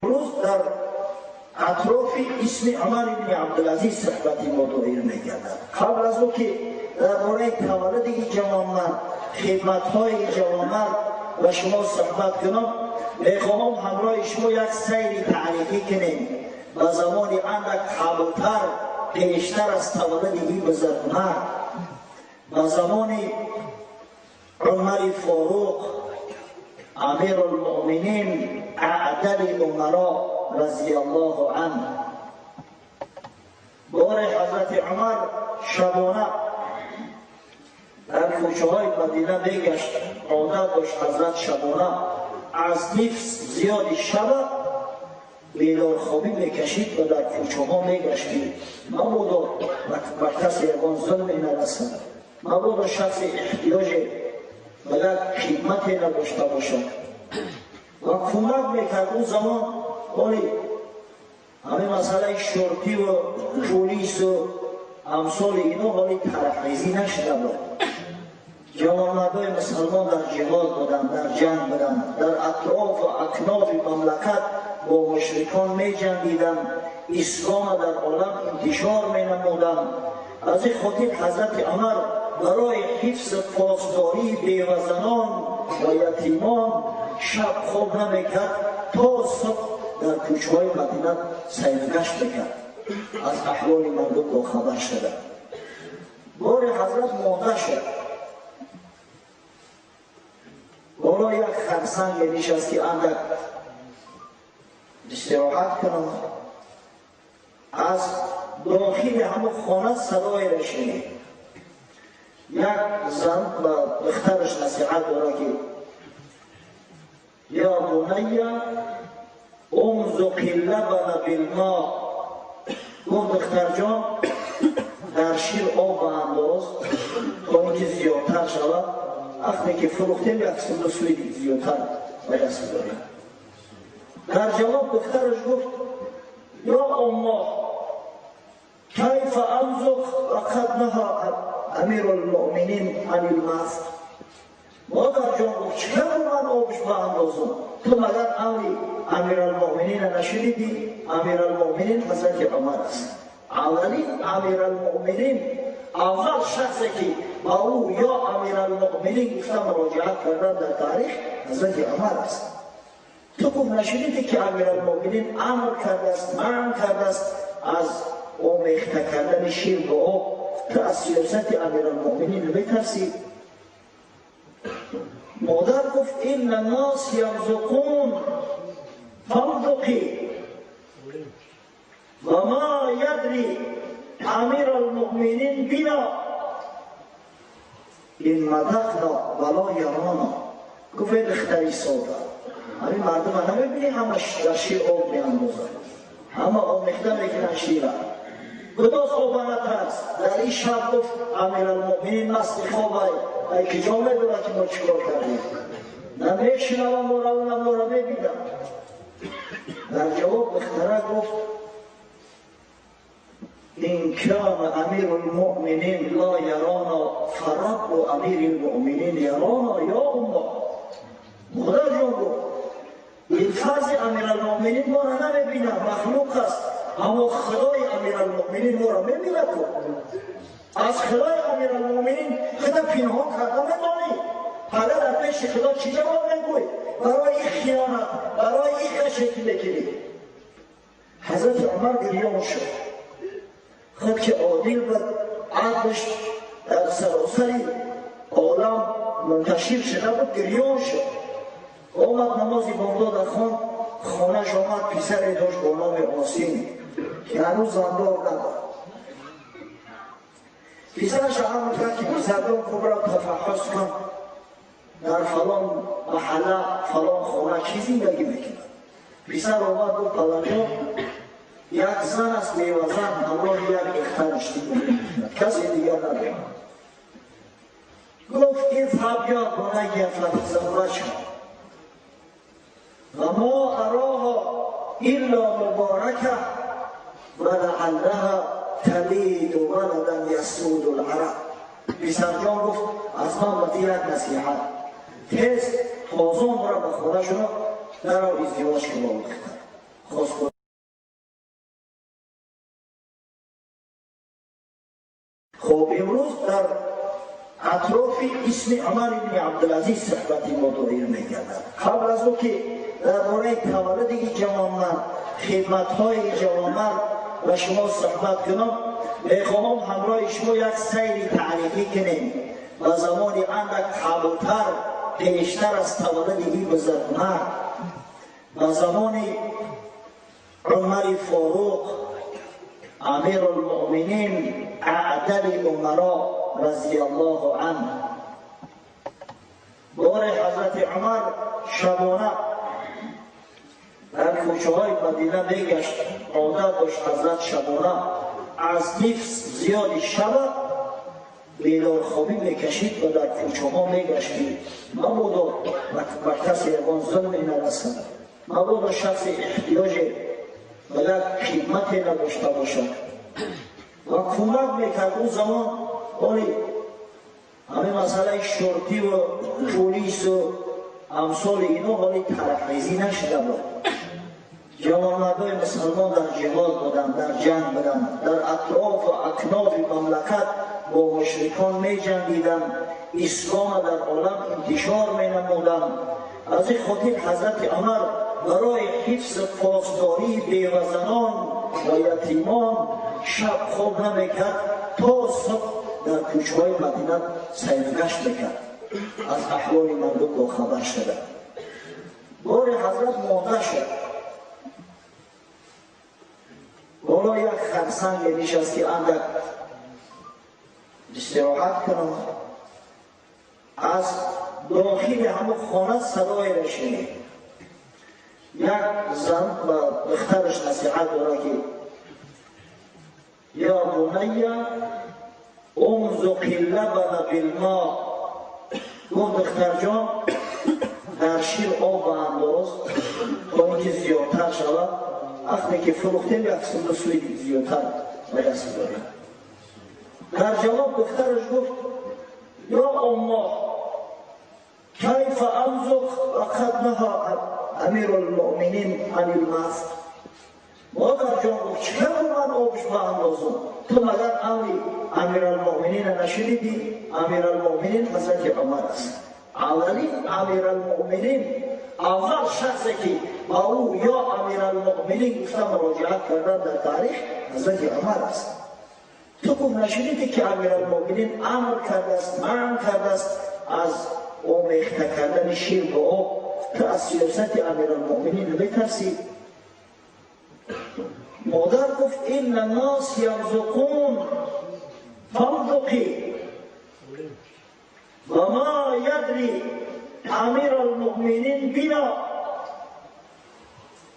Имрӯз дар атрофи исми Умар ибни Абдулазиз суҳбати мо доир мегардад. Қабл аз он ки дар бораи таваллуди ин ҷавонмард, хидматҳои ин ҷавонмард ба шумо суҳбат кунам, мехоҳам ҳамроҳи шумо як сайри таърихӣ кунем ба замони андак қаблтар, пештар аз таваллуди ин бузургмард, ба замони Умари Форуқ, Амирулмӯъминин, аъдали умаро разияллоҳу анҳу. Бори Ҳазрати Умар шабона дар кӯчаҳои Мадина мегашт. Одат дошт Ҳазрат шабона аз нифс зиёди шаба бедорхобӣ мекашид ва дар кӯчаҳо мегашт, ки мабодо ба касе ягон зулме нарасад, мабодо шахси эҳтиёҷе ба як хидмате надошта бошад. Ва кӯмак мекард. Он замон оли ҳамин масъалаи шуртиву пулису амсоли ино ҳоли тараққизӣ нашуда буд. Ҷавонмардои мусалмон дар ҷиҳод буданд, дар ҷанг буданд, дар атрофу акнофи мамлакат бо мушрикон меҷангиданд, ислома дар олам интишор менамуданд. Аз ин хотир Ҳазрати Умар барои ҳифзи посдории бевазанон ва ятимон шаб хоб намекард, то субҳ дар кӯчаҳои Мадина сайргашт мекард, аз аҳволи мардум бохабар шуда. Бори Ҳазрат монда шуд. Боло як харсанге нишаст, ки андак истироҳат кунам. Аз дохили ҳамон хона садоеро шунид. Як зан ба духтараш насиҳат дорад, ки я бунайя умзуқи лабана билмо. Гуфт: духтарҷон, дар шир об андоз то ин ки зиёдтар шавад. Вақте ки фурӯхтем, як сумду суи зиёдтар ба даст дорем. Дар ҷавоб духтараш гуфт: ё уммо, кайфа амзуқ ва қад наҳа амирулмӯъминин анил мазқ. Модарҷон, гуфт, чӣ кардам ман обш баандозам? Ту магар амри Амиралмӯъминина нашунидӣ? Амиралмӯъминин Ҳазрати Умар аст. Аввалин Амиралмӯъминин, аввал шахсе ки ба ӯ ё Амиралмӯъминин гуфта муроҷиат кардан дар таърих, Ҳазрати Умар аст. Ту, гуфт, нашунидӣ, ки Амиралмӯъминин амр кардааст, манъ кардааст аз омехта кардани шир бо об? Ту аз сиёсати Амиралмӯъминин наметарсӣ? Модар гуфт: инна нос ямзуқун фамзуқи ва ма ядри амиралмӯъминин бина ин мадақна вало ярона. Гуфт: эй духтари сода, ҳамин мардума намебинӣ, ҳама дар шир об меандозанд, ҳама омехта мекунанд шира. Гудоз оба натарс. Дар ин шаб, гуфт, Амиралмӯъминин масти хобай, ай киҷо медонад, ки мо чӣ кор кардем? На мешунавам моро, на моро мебинам. Дар ҷавоб духтара гуфт: ин кана амирулмӯъминин ла ярона, фараббу амирилмӯъминин ярона, ё уммо. Модарҷон, гуфт, ин фарзи Амиралмӯъминин моро намебинад, махлуқ аст, аммо Худои Амиралмӯъминин моро мебинад. Ку аз Худои Амиралмӯъминин худа пинҳон карда медонӣ? Ҳала дар пеши Худо чӣ ҷавоб мегӯй барои ин хиёнат, барои ин ғаше ки мекунӣ? Ҳазрати Умар гирён шуд. Худ ки одил буд, адлаш дар саросари олам мунташир шуда буд, гирён шуд. Омад, намози бомдода хонд, хонаш омад. Писаре дошт бо номи Осим, ки ҳанӯз зандор набуд. Писараш амр кард, ки писардон кубра, тафаҳҳус кун, дар фалон маҳалла, фалон хона чӣ зиндагӣ мекунад. Писар омад, гуфт: падарҷон, як зан аст, бевазан, ҳамроҳи як духтараш зиндагӣ мекунад, касе дигар надорад. Гуфт: اذهب یا بنی فتزوجها و ما اراها الا مبارکه و لعلها تلید ولدا یسود العرب. پسرجان، گفت، از من به یک نصیحت: تез تازون برو به خانه شما در ازدواج کن با دختر. Хуб, имрӯз дар атрофи исми Умар ибни Абдулазиз суҳбати мо доир мегардад. Қабл аз он ки дар бораи таваллуди ҷавонмард, хидматҳои ҷавонмард ба шумо суҳбат кунам, мехоҳам ҳамроҳи шумо як сайри таърихӣ кунем ба замони андак қаблтар, пештар аз таваллуди ин бузургмард, ба замони Умари Форуқ, Амирулмӯъминин, аъдали умаро разияллоҳу анҳу. Бори Ҳазрати Умар шабона дар кӯчаҳои Мадина мегашт. Одат дошт ҳазрат шабона аз нифс зиёди шаба бедорхобӣ мекашид ва дар кӯчаҳо мегашт, ки мабодо ба касе ягон зулме нарасад, мабодо шахси эҳтиёҷе ба як хидмате надошта бошад, ва кӯмак мекард. Он замон оли ҳамин масъалаи шуртӣ ва полису амсоли ино ҳоли тарафрезӣ нашуда буд. Ҷавонмардои мусулмон дар ҷиҳод буданд, дар ҷанг буданд, дар атрофу акнофи мамлакат бо мушрикон меҷангиданд, ислом дар олам интишор менамуданд. Аз ин хотир Ҳазрати Умар барои ҳифзи посдории бевазанон ва ятимон шаб хоб намекард, то субҳ дар кӯчаҳои Мадина сайргашт мекард, аз аҳволи мардум бохабар шуда. Бори ҳазрат монда шуд, боло як харсанге нишаст, ки андак истироҳат кунам. Аз дохили ҳамон хона садоеро шунид. Як зан ба духтараш насиҳат дорад, ки я бунайя умзуқи лабана билмо. Гуфт: духтарҷон, дар шир об андоз то инки зиёдтар шавад. Вақте ки фурӯхтем, як сумма суи зиёдтар ба даст дорем. Дар ҷавоб духтараш гуфт: ё уммо, кайфа амзуқ ва қад наҳа амирулмӯъминин анил мазқ. Модарҷон, гуфт, чӣ кар ман обш баандозам? Ту магар амри Амиралмӯъминина нашунидӣ? Амиралмӯъминин Ҳазрати Умар аст. Аввалин Амиралмӯъминин, аввал шахсе ки ба ӯ ё Амиралмӯъминин гуфта муроҷиат кардан дар таърих, Ҳазрати Умар аст. Ту гуфт, нашунидӣ ки Амиралмӯъминин амр кардааст, манъ кардааст аз омехта кардани шир бо об? Ту аз сиёсати Амиралмӯъминин наметарсӣ? Модар гуфт: инна нос ямзуқун фамзуқи ва ма ядри амиралмӯъминин бина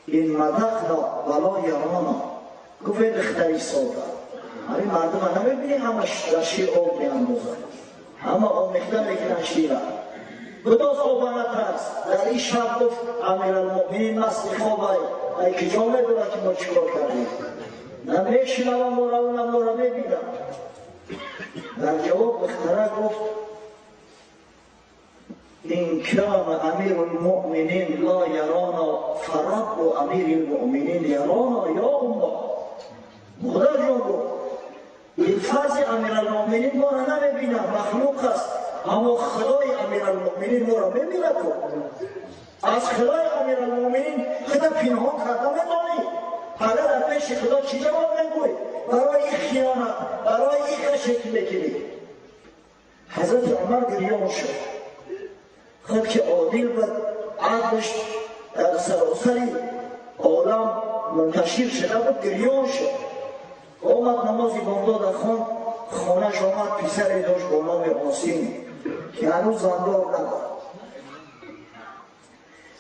ин мадақна вало ярона. Гуфт: эй духтари сода, ҳамин мардума намебинӣ, ҳамаш дар шир об меандозанд, ҳама омехта мекунанд шира. Гудоз, оба натарс. Дар ин шаб, гуфт, Амиралмӯъминин масти хобай, ай киҷо медонад, ки мо чӣ кор кардем? На мешунавам моро, на моро мебинам. Дар ҷавоб духтара гуфт: ин кана амирулмӯъминин ла ярона фараббу амирилмӯъминин ярона ё умма. Модарҷон, гуфт, ин фарзи Амиралмӯъминин моро намебинад, махлуқ аст, аммо Худои Амиралмӯъминин моро мебинад. Аз Худои Амиралмӯъминин худа пинҳон карда медонӣ? Ҳага дар пеши Худо чӣ ҷавоб мегӯй барои ин хиёнат, барои ин ғаше ки мекунӣ? Ҳазрати Умар гирён шуд. Худ ки одил буд, адлаш дар саросари олам мунташир шуда буд, гирён шуд. Омад, намози бомдода хонд, хонаш омад. Писаре дошт бо номи Осим, ки ҳанӯз зандор набуд.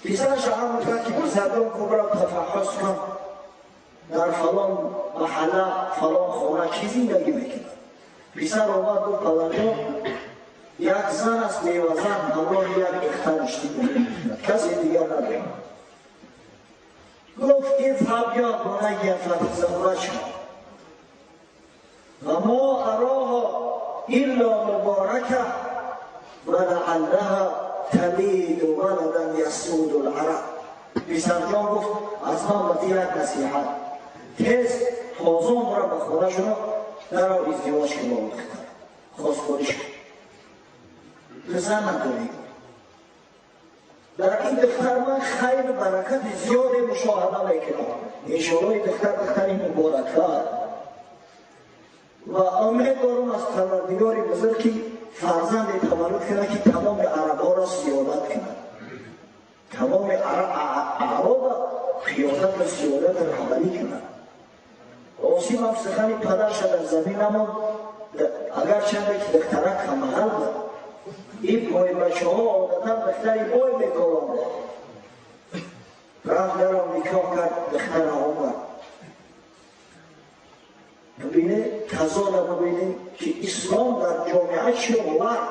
Писараш амр кард, ки писардон кубра, тафаҳҳус кун, дар фалон маҳалла, фалон хона чӣ зиндагӣ мекунад. Писар омад, гуфт: падарҷон, як зан аст, бевазан, ҳамроҳи як духтараш зиндагӣ мекунад, касе дигар надорад. Гуфт: اذهب يا بني فتزوجها وما أراها إلا مباركة ولعلها تلد ولدا يسود العرب. پسرجان، گفت، از من باید یک نصیحت، تیز تازون برو به خونه شما. даро издивоҷ ки бо духтар хостгорӣ шуд. Ту зан надорӣ. Дар ин духтар ман хайру баракати зиёде мушоҳада мекунам. Иншоаллоҳ духтар духтари муборака ва умед дорам аз Парвардигори бузург ки фарзанде таваллуд кунад ки тамоми арабҳоро сиёдат кунад, тамоми аъробро қиёдату сиёдату раҳбарӣ кунад. Осим ҳам сухани падарша дар замин намонд, агарчанде ки духтарак камбағал буд. Ин бойбачаҳо одатан духтари бой меколонанд. Рафт даро никоҳ кард, духтара омад. Бибинед, тазода бибинед ки ислом дар ҷомеа чӣ овард.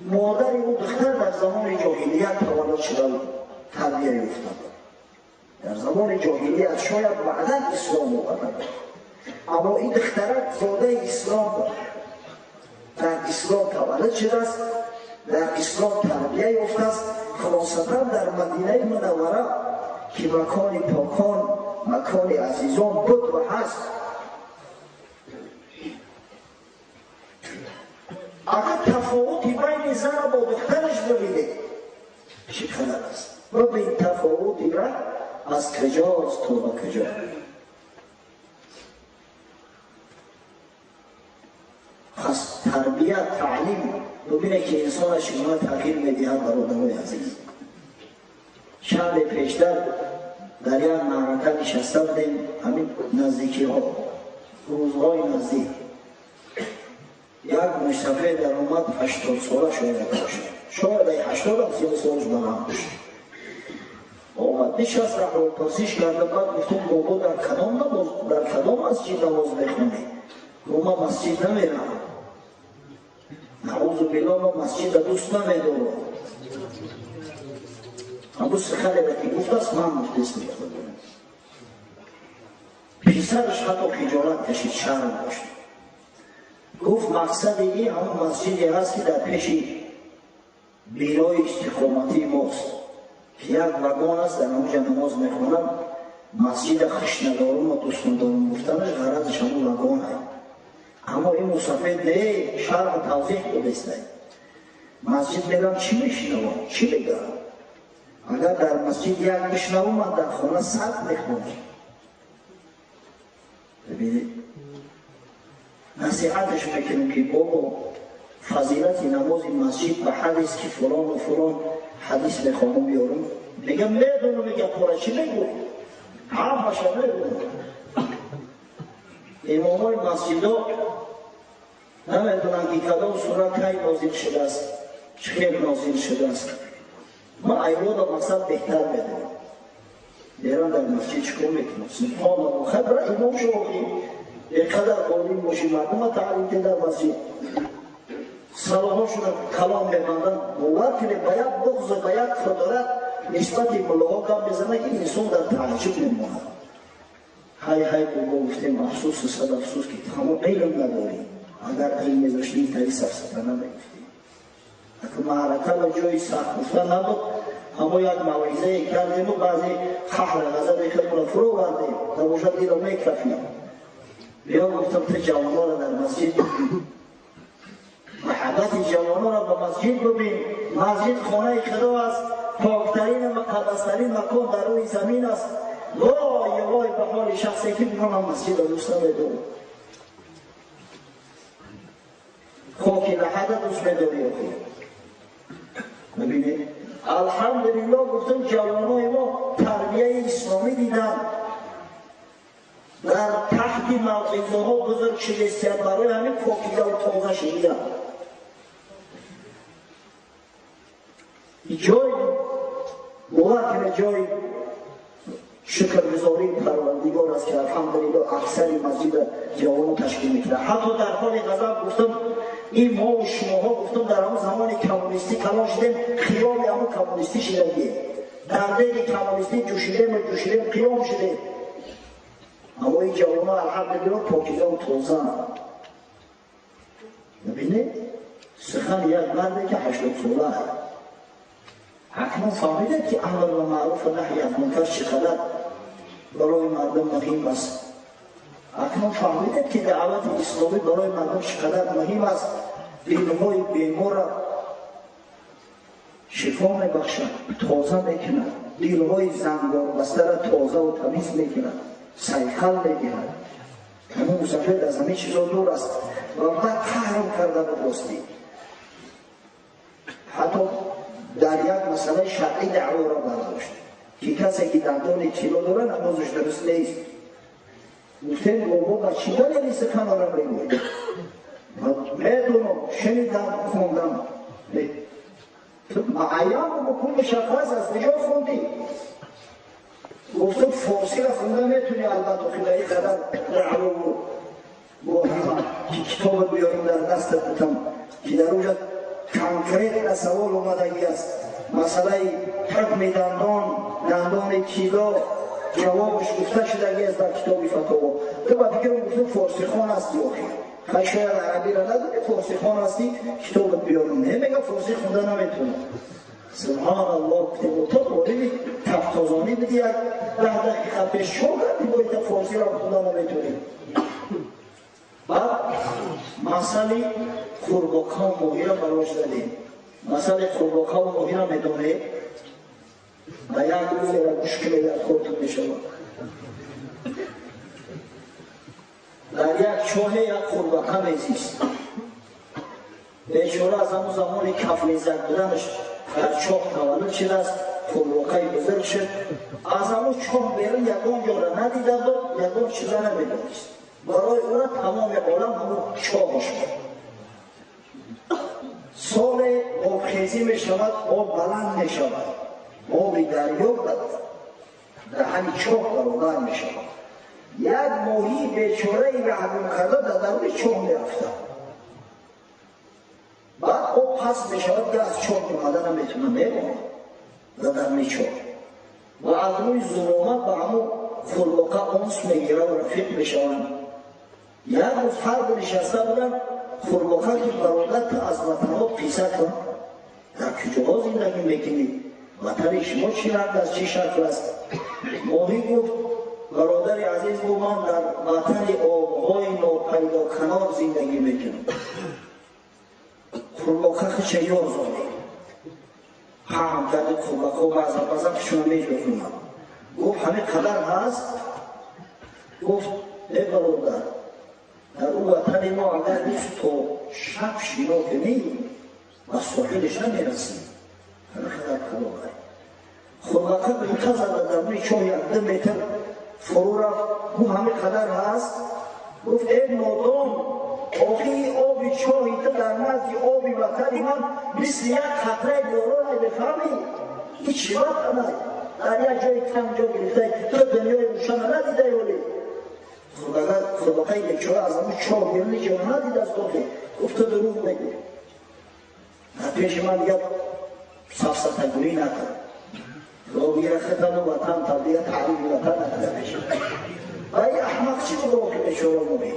Модари ӯ духтар дар замони ҷоҳилият таваллуд шуда буд, тарбия ёфта буд. Дар замони ҷоҳилият шояд баъдан ислом омада буд, аммо ин духтарак зодаи ислом буд. Дар ислом таваллуд шудааст, дар ислом тарбия ёфтааст, хосатан дар Мадинаи Мунаввара ки макони покон, макони азизон буд ва ҳаст. Агар тафовути байни зана бо духтараш бибинед чӣ қадар аст. Бибин тафовути раҳ аз куҷост то ба куҷо. Пас тарбия, таълим бибинед ки инсона чӣ гуна тағйир медиҳад. Бародарои азиз, чанде пештар дар як маърака нишаста будем, ҳамин наздикиҳо, рӯзҳои наздик. Як мусафир даромад, 80 сола шояд бошад, шояд 80 зиёд солаш барам бошад. Омад нишаст, раҳволпурсиш карда, баъд гуфтум: бобо, дар кадом намоз, дар кадом масҷид намоз мехонӣ? Гуфт: ман масҷид намерам, наъузу биллоҳ, ман масҷидро дӯст намедорам. Ҳамун суханеро ки гуфтааст, ман гуфтест мехонам. Писараш ҳатто хиҷолат кашид, шарм дошт. Гуфт: мақсади ин ҳамун масҷиде ҳаст ки дар пеши бинои истиқоматии мост, ки як вагон аст, дар ҳамунҷа намоз мехонам. Масҷида хуш надорум ва дӯст надорум гуфтанаш ғаразаш ҳамун вагон аст. Аммо ин мусафид не, шарҳу тавзеҳ додестай. Масҷид мерам, чӣ мешинавам, чӣ мегӯям? Агар дар масҷид як бишнавам, ман дар хона 100 мехонам. Бибинед, насиҳаташ мекунем ки бобо, фазилати намози масҷид ба ҳадис ки фалону фалон ҳадис мехоҳам биёрам. Мегам медонам, мегам пора чӣ мегӯ? Ҳамаша медонам. Имомои масҷидо намедонанд ки кадом сура кай нозил шудааст, чӣ хел нозил шудааст. Ман айвода мақсад беҳтар медонам. Мерам дар масҷид чӣ кор мекунам? Субҳоналлоҳ, хабра имом шоҳӣ беқадар олим бошӣ, мардума таълим ки дар масҷид салоҳошона калом мебанданд. Бовар кунед, ба як буғзу ба як қудрат нисбати муллоҳо гап мезанад ки инсон дар тааҷҷуб мемонад. Ҳай ҳай бобо, гуфтем, афсӯсу сад афсӯс ки ҳамон илм надорӣ. Агар илм медоштӣ, ин тари сафсата намегуфтӣ. Ака маърака ва ҷои сахт гуфта набуд, аммо як мавъизае кардему баъзе қаҳру ғазаби худро фурӯ овардем, набошад дило мекафид. Биё, гуфтам, ту ҷавонҳоро дар масҷид бибин, маҳаббати ҷавонҳоро ба масҷид бибин. Масҷид хонаи Худо аст, поктарин ва муқаддастарин макон дар рӯи замин аст. Вой вой ба ҳоли шахсе ки ман масҷидро дӯст намедорам. Хоки лаҳада дӯст медорӣ охир. Бибинед, алҳамдулиллоҳ, гуфтам, ҷавонои мо тарбияи исломӣ диданд, дар таҳти мавъизаҳо бузург шудестиянд, барои ҳамин покизаву тоза шудидан. Ҷой бовар кунед, ҷои шукргузории Парвардигор аст ки алҳамдулиллоҳ аксари масҷида ҷавонон ташкил мекунад. Ҳатто дар ҳоли ғазаб гуфтам: ин мо шумоҳо, гуфтам, дар ҳамон замони коммунистӣ калон шудем, хиёли ҳамон коммунистӣ шидагем, дар деги коммунистӣ ҷӯшидему ҷӯшидем, қиём шудем. Аммо ин ҷавонон алҳамдулиллоҳ покизаву тозаанд. Бибинед, сухани як марде ки 80 сола аст. Акнун фаҳмидед ки амр ба маъруф ва наҳй аз мункар чӣ қадар барои мардум муҳим аст. Акнун фаҳмидед ки даъвати исломӣ барои мардум чӣ қадар муҳим аст. Дилҳои беморро шифо мебахшад, тоза мекунад, дилҳои зангорбастаро тозаву тамиз мекунад, сайқал медиҳад. Ҳамин мусафед аз ҳамин чизо дур аст ва баъд қаҳрм карда буд. Ростӣ, ҳатто дар як масъалаи шаръӣ даъворо бардошт, ки касе ки дандони тилло дорад, намозаш дуруст нест. Гуфтем: бобо, ба чӣ далели суханора мегӯед? Медонам, шунидам, хондам. Муайян бикун, мушаххас, аз куҷо хондӣ? Гуфтам: форсиро хонда метавонӣ? Албатта, ки дар ин қадар даъвову бо ҳама ки китобат биёрам, дар дастат бутам, ки дар уҷа конкретно савол омадагӣ аст, масъалаи ҳукми дандон, дандони тилло ҷавобаш гуфта шудагӣ аст дар китоби фатово. Ту ба фикрам, гуфтам, форсихон ҳастӣ, охир хай шояд арабиро надонӣ, форсихон ҳастӣ, китобат биёрам. Не, мега, форсӣ хонда наметавонам. Субҳаналлоҳ, гуфтем, то вориди тафтозонӣ биди, як 10 дақиқа пеш шо кардӣ, бо ита форсиро хонда наметавонӣ. Баъд масъали қурбоқаву моҳира барош задем. Масъали қурбоқаву моҳира медонед? Ба як рӯзера гӯш кунед, дар кортон мешавад. Дар як чоҳе як қурбоқа мезист. Бечора аз ҳамон замони кафлезак буданаш дар чоҳ таваллуд шудааст, қурбоқаи бузург шуд. Аз ҳамон чоҳ берун ягон ҷора надида буд, ягон чиза намедонист. Барои ӯра тамоми олам ҳамон чоҳаш буд. Соле обхезӣ мешавад, об баланд мешавад, оби дарё даҳани чоҳ баробар мешавад. Як моҳии бечораи раҳгум карда дар даруни чоҳ мерафтад. Баъд об паст мешавад, ки аз чоҳ омада наметавона, мемонад дар даруни чоҳ ва аз рӯи зуломат ба ҳамон қурбоқа унс мегирад ва рафиқ мешаванд. Як рӯз ҳар ду нишаста буданд. Қурбоқа ки: бародар, ту аз ватанҳо қисса кун, дар куҷоҳо зиндагӣ мекунӣ, ватани шумо чӣ ранг аст, чӣ шакл аст? Моҳӣ гуфт: бародари азиз, гуфт, ман дар ватани обҳои нопайдоканор зиндагӣ мекунам. Қурбоқа хича ёр зодем, паҳм карди, қурбоқо баъзан баъзан хишона меҷӯхонад. Гуфт: ҳамин қадар ҳаст? Гуфт: э бародар, дар ӯ ватани мо агар рӯз то шаб шино кунӣ, ба соҳилаш намерасӣ, ҳамин қадар калоғай. Қурбоқа ғӯта зада дар рӯи чоҳ 1-2 метр фурӯ рафт. Гуфт: ҳамин қадар ҳаст? Гуфт: э нодон, охи оби чоҳи ту дар назди оби ватани ман мисли як қатраи борон. Мефаҳмӣ, ин чӣ ватанай, дар як ҷои танг ҷо гирифтай, ту дунёи рӯшана надидай. Олӣ қурбоқаи бечора аз ҳамон чоҳ берун ҷо надидааст. Охи гуфт: ту дурӯғ мегӯӣ, дар пеши ман дигар сафсатагӯӣ накард. Бигира хитану ватан табдига таърифи ватан накарда пеши ва ин аҳмақ чӣ буд? Охи бечора моҳӣ.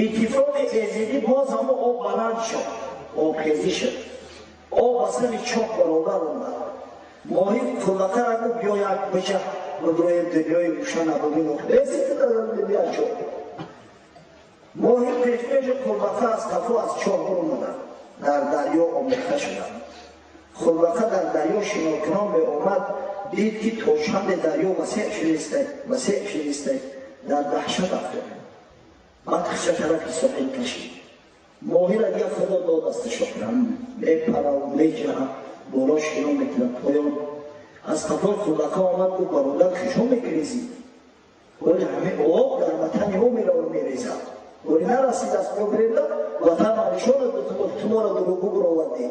Иттифоқи эзидӣ, боз ҳамо об баланд шуд, обхезӣ шуд, об ба сари чоҳ баробар омад. Моҳӣ қурбақара гуфт: биё, як биҷа биброем, дунёи рӯшана бибин. Чоҳ моҳӣ пешпеши қурбақа аз қафо аз чоҳ баромаданд, дар дарё омехта шуданд. Қурбақа дар дарё шинокунон меомад, дид, ки то чанде дарё васеъ шудистай, васеъ шудистай, дар даҳшат афтод. Баъд хича тарафи соҳил кашид. Моҳира дигар Худо дод аст, шоҳрам мепарав, меҷаҳа, боло шино мекунад, поён. Аз қафои қурбақа омад, гуфт: бародар, куҷо мегирезӣ? Вале ҳамин об дар ватани мо мераву мерезад, вале нарасид аст, мо бирем ватан нишонат, ту моро дурӯғгӯ баровардӣ.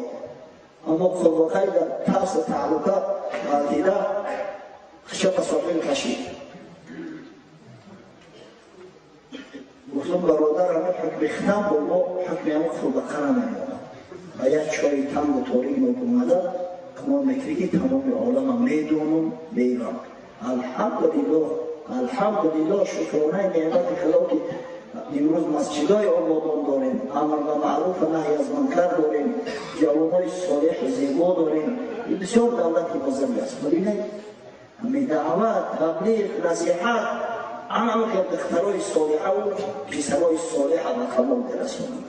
Аммо қурбоқаи дар тарсу таҳлука ғалтида, хича ба соҳил кашид. Гуфтам: бародар, ҳамин ҳукми хитам бо мо ҳукми ҳамин қурбақара мемонад. Ба як чои тангу торик нокомада гумон мекунӣ, ки тамоми олама медонам, мерам. Алҳамдулиллоҳ, алҳамдулиллоҳ, шукронаи неъмати Худо, ки имрӯз масҷидҳои ободон дорем, амр ба маъруф ва наҳй аз мункар дорем, ҷавонои солеҳу зебо дорем. Ин бисёр давлати бузург аст. Бибинед, ҳамин даъват, таблиғ, насиҳат. ҳама духтарои солиҳаву писарои солиҳа ба камол мерасонад.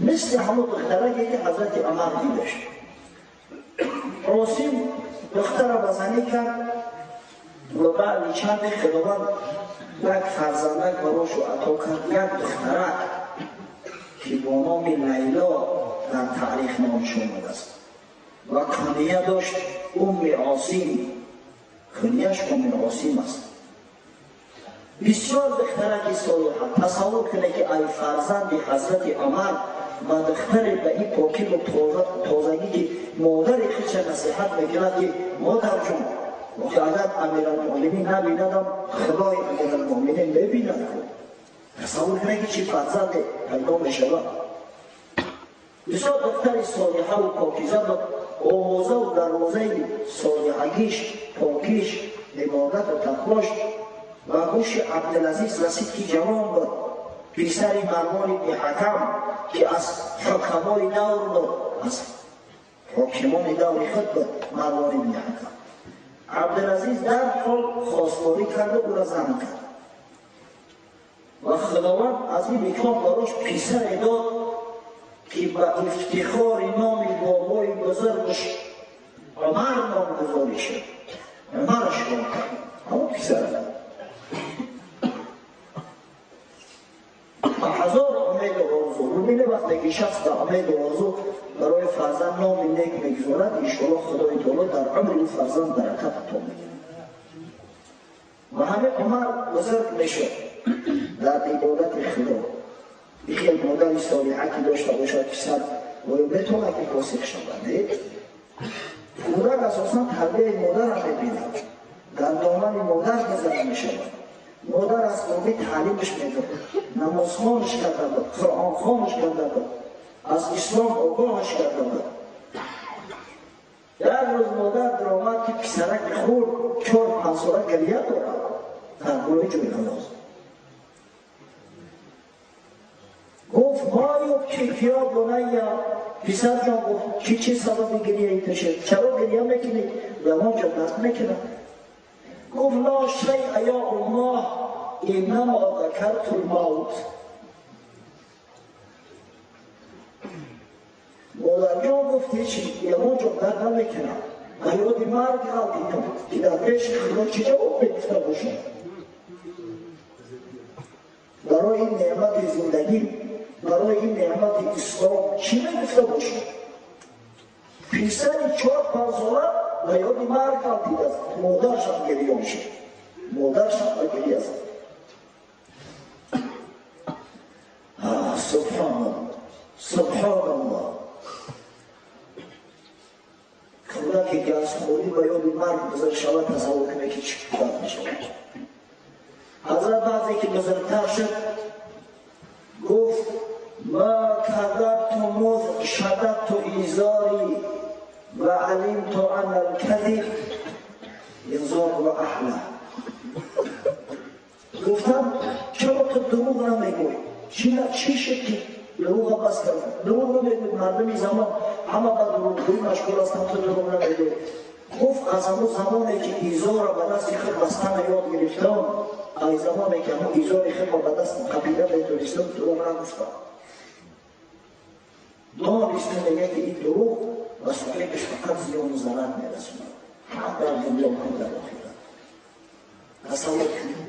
Мисли ҳамон духтараке ки ҳазрати Умар дидаш. Осим духтара ба занӣ кард ва баъди чанде Худованд як фарзандак барошу ато кард, як духтарак ки бо номи Лайло дар таърих номаш омадааст ва куния дошт Умми Осим. Кунияш Умми Осим аст. Бисёр духтараки солиҳа. Тасаввур кунед ки ай фарзанди ҳазрати Умар ва духтаре ба ин покиву тозагӣ ки модари худша насиҳат мекунад ки модарҷон, агар Амиралмуъминин набинадам, Худои Амиралмуъминин мебинад. Тасаввур кунед ки чӣ фарзанде пайдо мешавад. Бисёр духтари солиҳаву покиза буд. Овозаву дарвозаи солиҳагиш, покиш, ибодату тақвош ва гӯши Абдулазиз расид ки ҷавон буд, писари Марвон ибни Ҳакам ки аз ҳукамои давр буд, аз ҳокимони даври худ буд Марвон ибни Ҳакам. Абдулазиз дар ҳол хостгорӣ карда ӯро зан кард ва Худованд аз ин никоҳ барош писаре дод ки ба ифтихори номи бобои бузургаш Умар номгузорӣ шуд. Умараш ном кард ҳамон писара. Ба ҳазор умеду орзу. Бубине, вақте ки шахс ба умеду орзу барои фарзанд номи нек мегузорад, иншоаллоҳ Худои таоло дар умри ӯ фарзанд баракат ато мекунад. Ва ҳамин Умар бузург мешуд дар ибодати Худо. Ихел модари солиҳа ки дошта бошад писар, оё метавонад ки фосиқ шавад? Кӯдак асосан тарбияи модарро мебинад, дар домани модар гузара мешавад. Модар аз хурдӣ таълимаш медод, намозхонаш карда буд, қуръонхонаш карда буд, аз ислом огоҳаш карда буд. Як рӯз модар даромад ки писараки хурд 4-5 сола гиря дорад дар болои ҷои намоз. Гуфт: ма юбкика ё бунайя, писарҷон, гуфт, чӣ сабаби гирияи ту шуд? Чаро гиря мекунӣ? Ягон ҷо дард мекунад. Гуфт: ла шайъа ё уммоҳ, иннамо закарту лмавт. Модарҷон гуфт: ҳеч ягон ҷо дард намекунад, ба ёди марг ғалтидам ки дар пеши Худо чӣ ҷавоб мегуфта бошам. Барои ин неъмати зиндагӣ, барои ин неъмати ислом чӣ мегуфта бошам? Писари 4-5 сола ба ёди марг ғалтидааст. Модаршам гирён шуд, модаршам ба гиря зад. Субҳоналлоҳ, субҳоналлоҳ. Кӯдаке ки аз хурдӣ ба ёди марг бузург шавад, тасаввур кунед ки чӣ кӯдак мешавад. Ҳазрат баъзе ки бузургтар шуд, гуфт: ма кадабту муз шададту изори ва алимту анна алказиб язору аҳла. Гуфтам: чаро ту дурӯғ намегӯӣ? Чӣ шуд ки дурӯғ бас кардӣ? Дурӯғ намегӯӣ, мардуми замон ҳама ба дурӯғгӯӣ машғул ҳастанд, ту дурӯғ намегӯӣ. Гуфт: аз ҳамон замоне ки изорро ба дасти худ бастана ёд гирифтам, аз замоне ки ҳамон изори худро ба даст қабила метонистам, дурӯғ нагуфтам. Дониста мегӯяд ки ин дурӯғ ба соҳибаш фақат зиёну зарар мерасонад, ҳам дар дунё ҳам дар охират. Тасаввур кунед,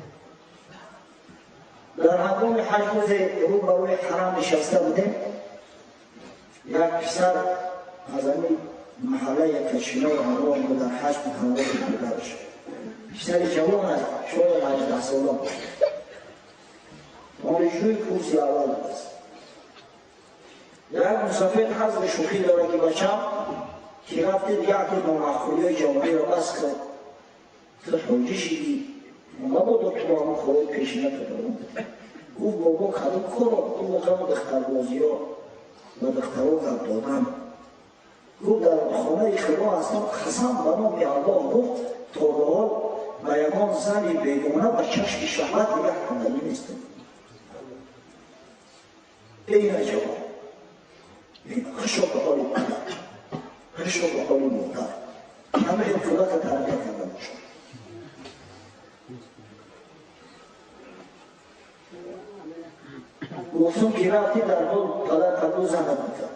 дар ҳангоми ҳаҷ рӯзе рӯ ба рӯи ҳарам нишаста будем, як писар аз ҳамин маҳалла якашинои ҳамроҳ буд, дар ҳаҷ буд ҳамроҳи подараш. Писари ҷавон аст, шояд 18 сола бошад, донишҷӯи курси аввал будааст. Як мусофир ҳазри шӯхӣ дорад ки бачам, ки рафтед яке номаъқулиҳои ҷавониро бас кард, ту ҳоҷӣ шидӣ, мабодо ту бо ҳамон корҳои пешина ту давом бидиҳӣ. Гуфт: бобо, кадом корро? Гуфт: воқеан духтарбозиҳо ва духтаро гап додан. Гуфт: дар хонаи Худо ҳастам, қасам ба номи Аллоҳ, гуфт, то ба ҳол ба ягон зани бегона ба чашми шаҳват нигоҳ кардагӣ нестам. Эй ҷавон, хушо ба ҳоли падар, хушо ба ҳоли модар, ҳамаи кӯдака тарбия карда бошад. Гуфтум ки рафти дар ҳол падар қабул занат мекард.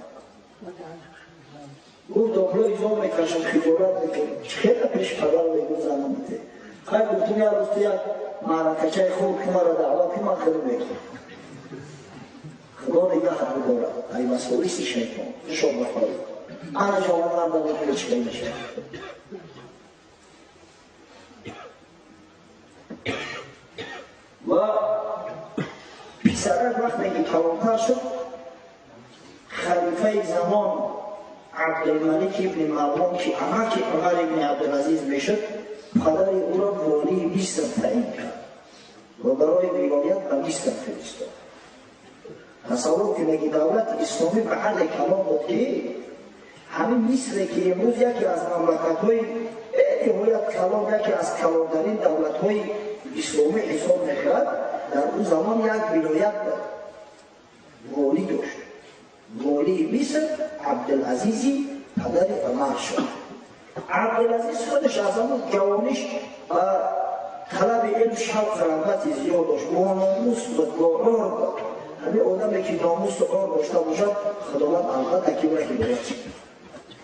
Гуфт добло изо мекашам, хиҷолат мекунам. Хеле пеш падар мегуфт занам мете. Хай гуфтум як рӯз ту як маъракачаи хуб ки маро даъват ки ман хеле мекунам. Худо нигаҳат бидорад. Ай васвоиси шайтон. Шоб бахорӣ. Ана ҷавонмарда буд чӣ мешавад. Ва писарак вақте ки калонтар шуд, халифаи замон Абдулмалик ибни Марвон ки амаки Умар ибни Абдулазиз мешуд, падари ӯро волии Миср таъин кард ва барои вилоят ба Миср фиристод. Тасаввур кунед ки давлати исломӣ ба ҳадде калон буд ки ҳамин Мисре ки имрӯз яке аз мамлакатҳои бениҳоят калон, яке аз калонтарин давлатҳои исломӣ ҳисоб мешавад, дар он замон як вилоят волӣ дошт. Волии Миср Абдулазизи падари Умар шуд. Абдулазиз худаш аз ҳамон ҷавониш ба талаби илм шавқу рағбати зиёд дошт. Бо номус буд, бо ор буд. Ҳамин одаме ки номусу ор дошта бошад, Худованд албатта ки ӯро ҳидоят мекунад.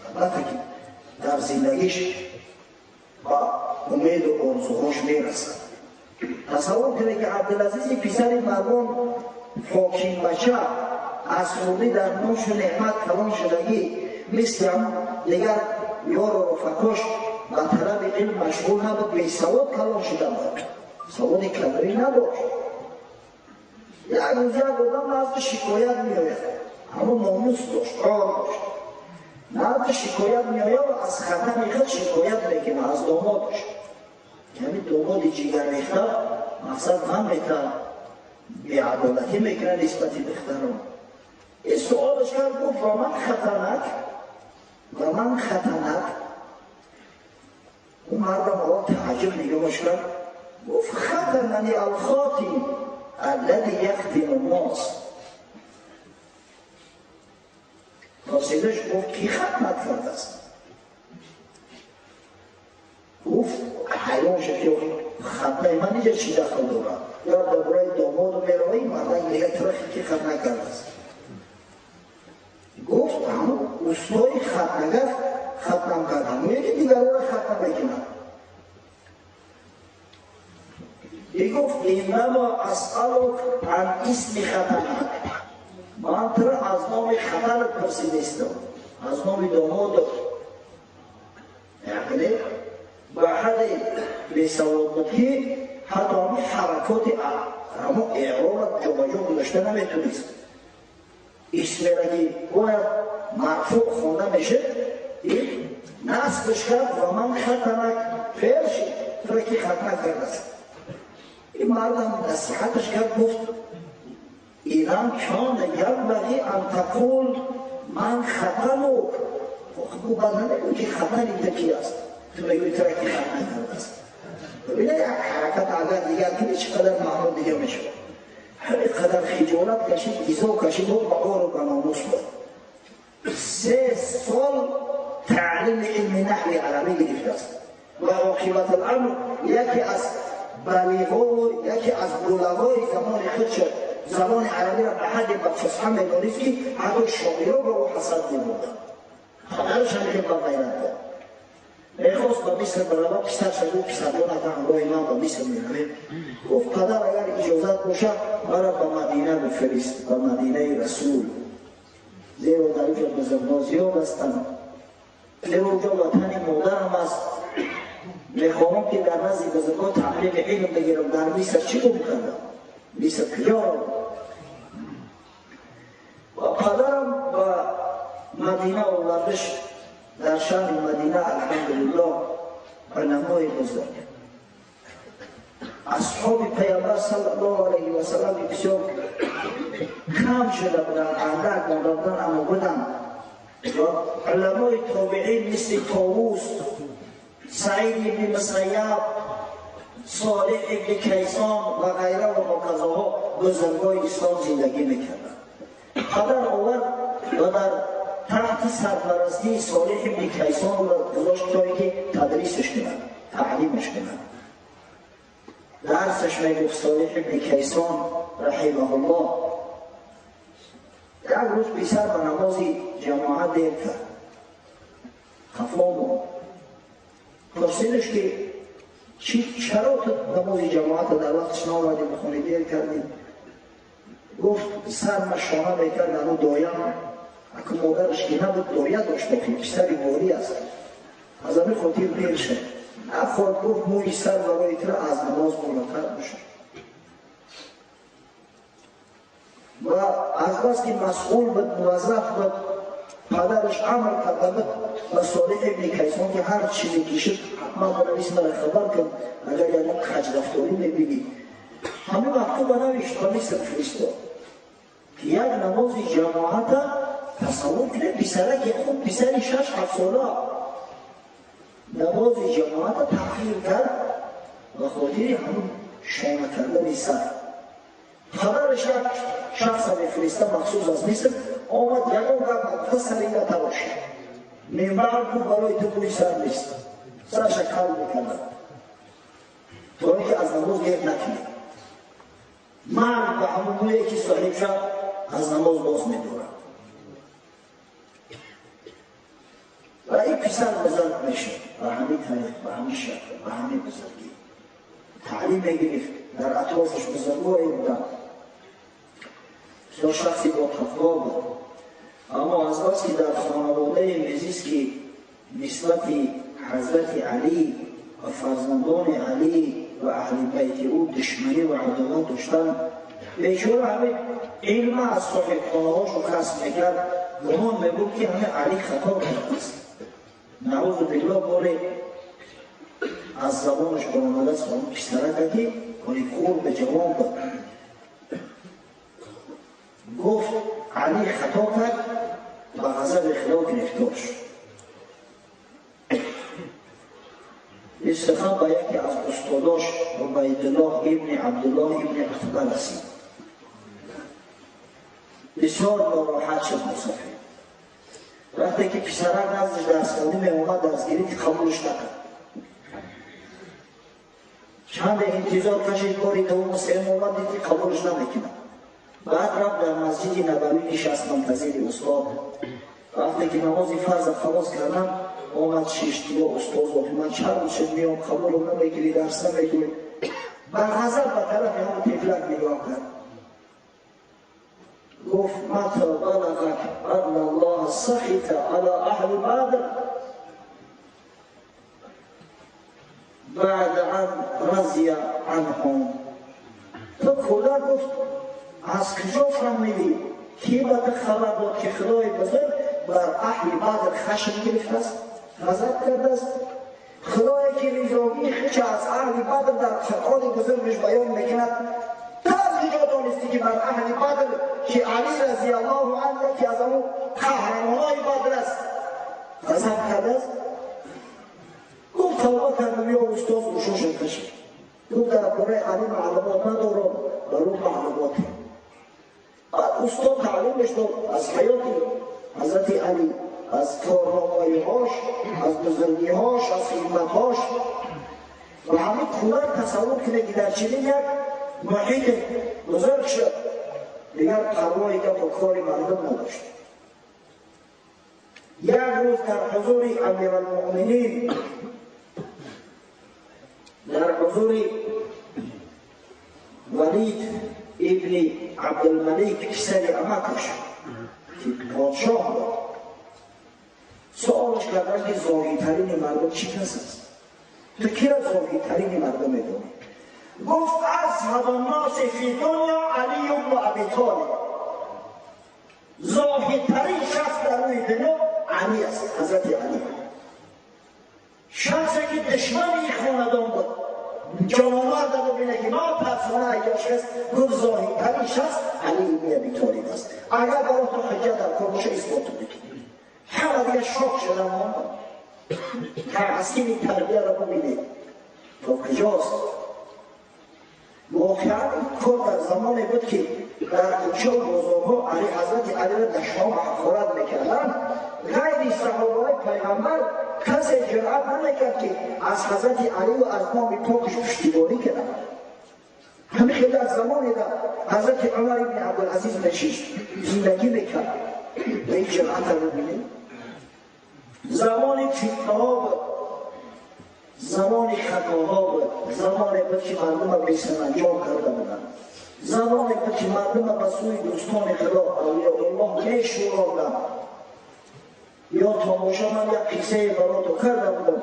Албатта ки дар зиндагиш ба умеду орзуҳош мерасад. Тасаввур кунед ки Абдулазизи писари Марвон ҳокимбача аз хурдӣ дар ношу неъмат калон шудагӣ, мисли ҳамон дигар ёру рафақош ба талаби илм машғул набуд, бесавод калон шуда буд, саводи калонӣ надошт. Як рӯз як одам назди шикоят меояд, ҳамон номус дошт, ор дошт. Назди шикоят меояд ва аз хатари худ шикоят мекунад, аз домодаш. Ҳамин домоди ҷигаррехта мақсад ғам метавад, беадолатӣ мекунад нисбати духтарон. Ин суолаш кард, гуфт: ва ман хатанак, ва ман хатанак. Ӯ мардам аввал таъаҷҷуб нигоҳаш кард, гуфт: хатанани алхотим аллади яхтиму ннос. Пурсидаш, гуфт: кӣ хатнат кардааст? Гуфт ҳайрон шуд ки хатнаи ман инҷа чӣ дахл дорад? Ё дар бораи домоду меравӣ, мардак мегӯяд туро ки хатна кардааст? Гуфт ҳамон устои хатнагар хатнам кард, ҳамоне ки дигарро хатна мекунад. Бигуфт: иннамо асъалук ан исми хатанак. Ман туро аз номи хатанат пурсидистам, аз номи домодат. Яъне ба ҳадде бесавод буд ки ҳатто ҳамон ҳаракоти ҳамон эъробат ҷобаҷо гузошта наметонист. Исмера ки бояд марфуъ хонда мешуд, ин насбаш кард ва ман хатанак феъл шуд, туро ки хатна кардааст. Ин мардам насиҳаташ кард, гуфт: идан кана янбағи ан тақул ман хатанук. Бад намегӯй ки хатани ту ки аст, ту мегӯӣ туро ки хатна кардааст. Бибинед як ҳаракат агар дигар кунӣ чӣ қадар маъно дигар мешавад. Ҳамин қадар хиҷолат кашид, изо кашид, ба ору ба номус буд. 3 сол таълими илми наҳви арабӣ гирифтааст ва оқибат аламр яке аз балиғову яке аз булағои замони худ шуд. Забони арабиро ба ҳадде ба фусҳа медонист ки ҳатто шоиро ба ӯ ҳасад мебурданд. Падараш ҳам хеле ба ғайрат буд. Мехост ба Миср баравад, писарша гуфт: писарҷон, ата ҳамроҳи ман ба Миср меравем. Гуфт: падар, агар иҷозат бошад, маро ба Мадина бифирист, ба Мадинаи Расул, зеро дар инҷо бузургон зиёд ҳастанд, зеро онҷо ватани модарам аст. Мехоҳам ки дар назди бузургон таълими илм бигирам. Дар Миср чӣ гум кардам? Миср куҷо равам? Ва падарам ба Мадина овардаш. Дар шаҳри Мадина алҳамдулиллоҳ уламои бузург, асҳоби паёмбар саллаллоҳу алайҳи васаллам бисёр кам шуда буданд, андак монда буданд, аммо буданд. Ва уламои тобеин мисли Товус, Саид ибни Мусайяб, Солеҳ ибни Кайсон ва ғайра ва ҳоказоҳо бузургои ислом зиндагӣ мекарданд. Падар овард ва дар таҳти сарпарастии Солеҳ ибни Кайсон гузошт то ин ки тадрисаш кунад, таълимаш кунад. Дарсаш мегуфт Солеҳ ибни Кайсон раҳимаҳуллоҳ. Як рӯз писар ба намози ҷамоат дер кард, хафо монд. Пурсидаш ки чаро ту намози ҷамоатро дар вақташ наомадӣ бихонӣ, дер кардӣ? Гуфт сарма шона мекард ҳанӯ доям, аку модараш ки набуд, доя дошт, охи писари ворӣ аст, аз ҳамин хотир дер шуд. Нахоҳад гуфт мӯи сар барои туро аз намоз болотар бошад. Ва аз бас ки масъул буд, муваззаф буд, падараш амр карда буд ба Солеҳ ибни Кайсон ки ҳар чизе ки шуд ҳатман бинавис, маро хабар кун, агар ягон каҷрафторӣ мебинӣ. Ҳамин мактуба навишт ба Миср фиристод ки як намози ҷамоата тасаввур кунед, писараки хуб, писари 6-7 сола намози ҷамоата таъхир кард ба хотири ҳамин шона кардани сар. Падараш як шахса мефириста махсус аз Миср, омад ягон гап нагуфта сари ина тарошид. Минбар гуфт барои ту бӯи сар нест, сараша кал мекарданд то ин ки аз намоз дер накунед. Мард ба ҳамон мӯе ки соҳиб шуд аз намоз боз медорад. Ва ин писар бузург мешуд ба ҳамин тариқ, ба ҳамин шакл, ба ҳамин бузургӣ таълим мегирифт. Дар атрофаш бузургое буданд, бисёр шахси бо тақво буд. Аммо аз бас ки дар хонаводае мезист ки нисбати ҳазрати Алӣ ва фарзандони Алӣ ва аҳли байти ӯ душманӣ ва адоват доштанд, бечора ҳамин илма аз соҳибхонаҳошо касб мекард, гумон мебуд ки ҳамин Алӣ хато кардааст. Наъузу биллоҳ, боре аз забонаш баромадааст он писарака ки кони хурд ҷавон буд, гуфт Алӣ хато кард, ба ғазаби Худо гирифтор шуд. Ин сухан ба яке аз устодош Убайдуллоҳ ибни Абдуллоҳ ибни Утба расид. Бисёр нороҳат шуд мусофир. Вақте ки писарак наздиш дарсхонӣ меомад, дарсгирӣ қабулш накард. Чанде интизор кашид, бори дуввум сеюм омад, дид ки қабулш намекунад. Баъд рафт дар масҷиди Набавӣ нишаст мунтазири устод. Вақте ки намози фарза халос кардам, омад шишт, ё устод, ман чанд шуд меом, қабулам намекунӣ, дарс намекунӣ. Ба ғазаб ба тарафи ҳамон тифлак нигоҳ кард. Гуфт мата балағак анна Аллоҳа сахита ала аҳли Бадр баъда ан разия анҳум. Ту кӯдак, гуфт, аз куҷо фаҳмидӣ, ки ба ту хабар дод ки Худои бузург бар аҳли Бадр хашм гирифтааст, ғазаб кардааст? Худое ки ризогии худша аз аҳли Бадр дар Қуръони бузургаш баён мекунад, ту аз куҷо донистӣ ки бар аҳли Бадр, ки Алӣ разияллоҳу анҳу яке аз ҳамон қаҳрамонои Бадр аст, ғазаб кардааст? Гуфт тавба кардам, ё устод, гӯшошам кашид. Гуфт дар бораи Алӣ маълумот надорам, бар ӯ маълумот. Баъд устод таълимаш дод аз ҳаёти ҳазрати Алӣ, аз корномоиҳош, аз бузургиҳош, аз хидматҳош. Ва ҳамин кӯдак тасаввур кунед ки дар чунин як муҳити бузург шуд, дигар парвои гапу кори мардум надошт. Як рӯз дар ҳузури Амиралмуъминин, дар ҳузури Валид ибни Абдулмалик, писари амакаш ки подшоҳ буд, суолаш карданд ки зоҳидтарини мардум чӣ кас аст? Ту киро зоҳидтарини мардум медонӣ? Гуфт азҳаду нноси фи дунё Алию бну Аби Толиб. Зоҳидтарин шахс дар рӯи дунё Алӣ аст, ҳазрати Алӣ. Шахсе ки душмани ин хонадон буд, ҷавонмарда бибине ки нотарсона айёш аст, гуфт зоҳидтарин шахс Алӣ ибни Аби Толиб аст. Агар барои ту ҳуҷҷат дар кор боша, исбот мекунӣ. Ҳама дига шок шудам. Таъсири тарбияро бибинед то куҷост. Воқеан ин кор дар замоне буд ки дар кӯчаву бозорҳо ҳазрати Алиро дашном ва ҳақорат мекарданд. Ғайри саҳобаҳои пайғамбар касе ҷуръат намекард ки аз ҳазрати Алӣ ва аз номи покаш пуштибонӣ кунад. Ҳамин хеле аз замоне дар ҳазрати Умар ибни Абдулазиз мешишт, зиндагӣ мекард. Ва ин ҷамъатро бибинед. Замони фитнаҳо буд, замони хатоҳо буд, замоне буд ки мардумро бесаранҷом карда буданд, замоне буд ки мардумро ба сӯи дӯстони Худо авлиёуллоҳ мешӯронданд. Ё тамошо ман як қиссае барото карда будам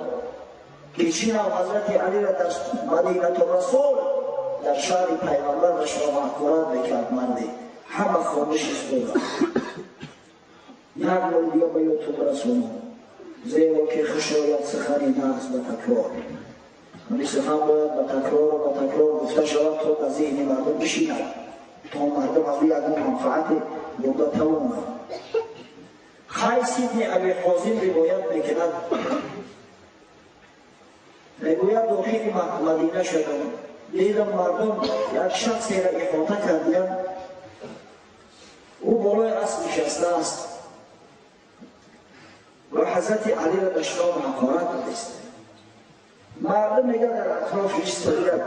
ки чӣ нав ҳазрати Алиро дар Мадинату Расул дар шаҳри пайғамбар дашном ҳақорат мекард марде, ҳама хомӯш истоданд. Як бор дига ба ёдтон расонам, зеро ки хуш ояд сухани нағз ба такрор. Ҳамин сухан бояд ба такрору ба такрор гуфта шавад, то дар зеҳни мардум бишинад, то мардум аз ӯ ягон манфаате бурда тавонад. Қайс ибни Аби Ҳозим ривоят мекунад, мегӯяд дохили Мадина шудам, дидам мардум як шахсеро иҳота кардиянд, ӯ болои асп нишастааст ва ҳазрати Алиро дашном ҳақорат додааст. Мардум мегӯяд дар атрофи истодаанд,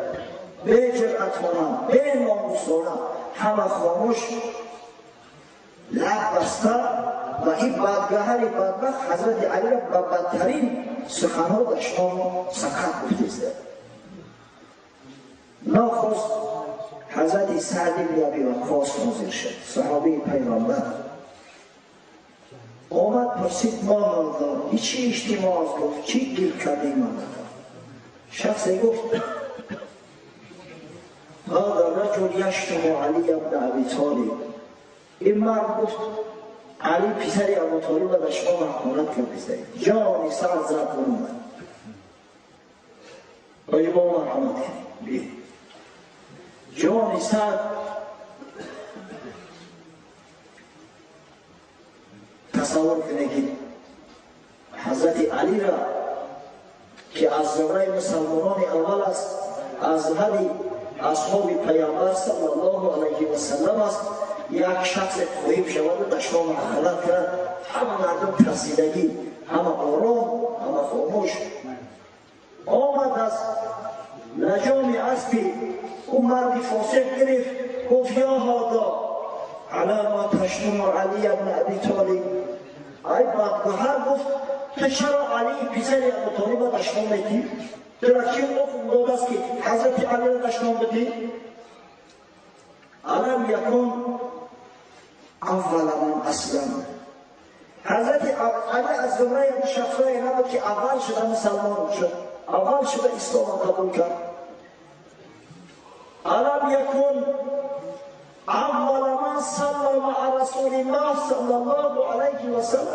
беҷуръатона, беномусона, ҳама хомӯш, лаб баста, ва ин бадгаҳари бадбахт ҳазрати Алиро ба бадтарин суханҳо дашному сақат гуфтааст. Нохост ҳазрати Саъд ибни Аби Ваққос ҳозир шуд, саҳобии пайғамбар. Омад пурсид: мо ҳоза, ин чӣ иҷтимоъ аст? Гуфт: чӣ гир кардем мамлакат? Шахсе гуфт: ҳаза раҷул яштуму Алия ибни Аби Толиб. Ин мард гуфт Али писари Абу Толибро дашном ҳақорат кардааст. Ҷони Саъд зад баромад. Оё бо марҳамат кунед. Ҷони Саъд тасаввур кунед ки ҳазрати Алиро ки аз зумраи мусалмонони аввал аст, аз ҳади асҳоби пайғамбар саллаллоҳу алайҳи васаллам аст, як шахсе қоим шаваду дашном ҳақорат кунад, ҳама мардум тарсидагӣ, ҳама ором, ҳама хомӯш. Омад аз лаҷоми аспи ӯ марди фосиқ гирифт, гуфт: ё ҳода ала ма таштуму Алия ибни Аби Толиб. Ай бадгӯҳар, гуфт, ту чаро Али писари Абу Толибро дашном медиҳӣ? Туро кӣ ҳукм додааст ки ҳазрати Алиро дашном бидиҳӣ? Алам якун аввала ман аслам. Ҳазрати Али аз зумраи ҳамин шахсҳое набуд ки аввал шуда мусалмон шуд, аввал шуда исломро қабул кард. Алам якун аввала ман саллама ала расулиллаҳ саллаллоҳу алайҳи васаллам.